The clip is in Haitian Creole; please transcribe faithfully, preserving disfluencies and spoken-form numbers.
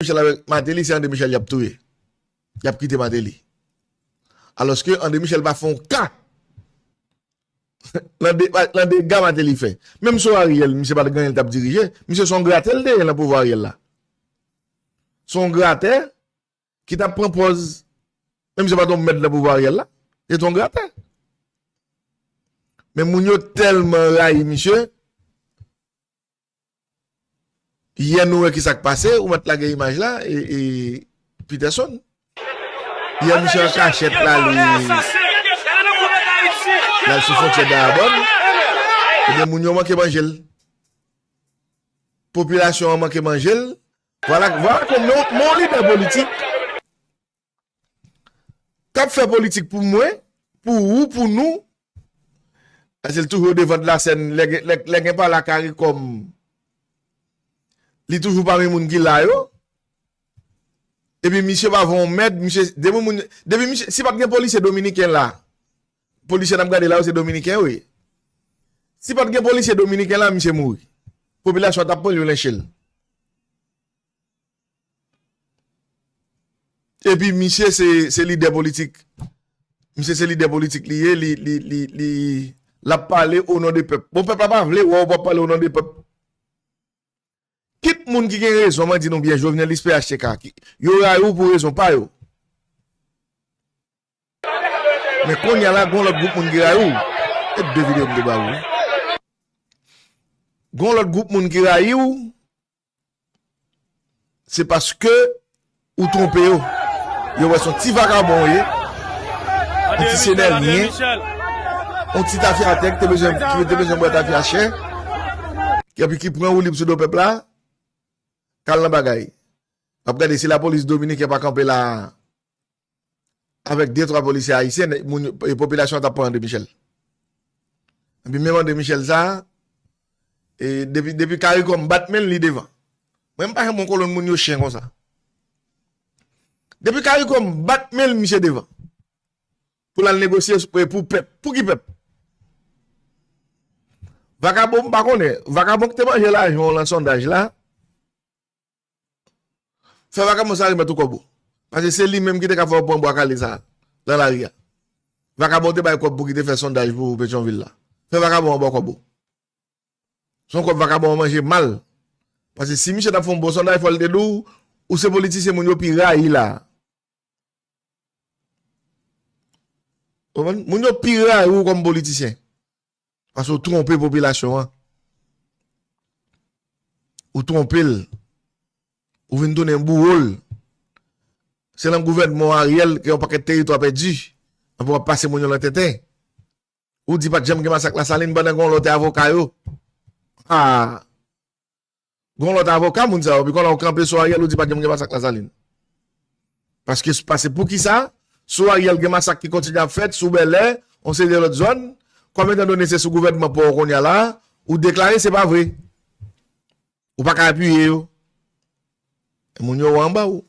Michel avèk Martelly, se André Michel y ap touye. Y ap kite Martelly. Alòske André Michel pa fè yon ka nan de, nan dega Martelly fè. Menm sou Ariel, misye pa t ganyen l t ap dirije. Misye se yon gratè l te ye nan pouvwa Ariel la. Se yon gratè ki t ap pran pòz. Men misye pa t yon mèt nan pouvwa Ariel la. Li te yon gratè. Men moun yo tèlman rayi misye. Yè nou wè ki sa k pase, ou mèt lage imaj la, e, e Peterson. Yè misye an kachèt la, li, l al sou fwontyè Dayabòn. Ebyen, moun yo manke manje l. Popilasyon an manke manje l. Vwala, vwala kòman yon lidè politik k ap fè politik pou mwen, pou ou, pou nou. Paske l toujou devan de la sèn, lè, lè, lè gen pale a Caricom, li toujou pami moun ki la yo. Epi misye pa vè yon mèd, misye, depi moun, depi misye, si pa t gen polisye dominiken la, polisye n ap gade la yo se dominiken yo ye. Si pa t gen polisye dominiken la, misye mouri. Popilasyon an t ap pran l, yo lenche l. Epi misye se, se lidè politik. Misye se lidè politik li ye, li, li, li, li, l ap pale o non de pèp. Bon, pèp la pa vle wè w p ap pale o non de pèp. Kit moun ki gen rezon, mwen di nou byen, Jovenel, P H T K, ki, yo rayi w pou rezon pa yo. Men kounye a la, gon lòt gwoup moun ki rayi w. E de videyo m te ba ou, wi. Gon lòt gwoup moun ki rayi w, se paske ou twonpe yo. Yo wè se yon ti vakabon ou ye, yon ti senèlyen, yon ti tafyatè ki te bezwen, ki te bezwen bwè tafya chè, epi ki pran woulib sou do pèp la, k al nan bagay. W ap gade si lapolis dominiken pa kanpe la avèk de twa polisye ayisyen, moun yo, e popilasyon an t ap pran André Michel. Epi menm André Michel sa, e depi, depi Caricom bat men l, li devan. Mwen, m pa janm wè yon kolonn moun yo chen konsa. Depi Caricom bat men l, misye devan. Pou l al negosye pou, pou pèp. Pou ki pèp? Vakabon, m pa konnen. Vakabon ki te manje lajan w nan sondaj la, fè vakabon sa remèt ou kòb ou. Paske se li menm ki te ka fè w pran bwa kale sa nan lari a. Vakabon te bay kòb pou ki te fè sondaj pou Petyonvil la. Fè vakabon an ba w kòb ou. Se yon kòb vakabon an manje mal. Paske si misye t ap fè yon bon sondaj, fò l te di w, ou se politisyen moun yo pi rayi la. Konprann? Moun yo pi rayi w kòm politisyen. Paske w twonpe popilasyon an. Ou twonpe l. Ou vin tounen bouwo l. Se nan gouvènman Ariel ke yon pakèt teritwa pèdi. Anpi w ap pase moun yo nan tenten. Ou di pa t janm gen masak Lasalin pandan gen yon lòt avoka yo. Ha! Gen yon lòt avoka, moun sa yo. Pi kounye a w kanpe sou Ariel, ou di pa t janm gen masak Lasalin. Paske, paske poukisa? Sou Ariel gen masak ki kontinye ap fèt, sou Bèlè, yon seri de lòt zòn. Kòm etandone se sou gouvènman pa w kounye a la, ou deklare se pa vre. Ou pa ka apiye yo. E moun yo wè anba w.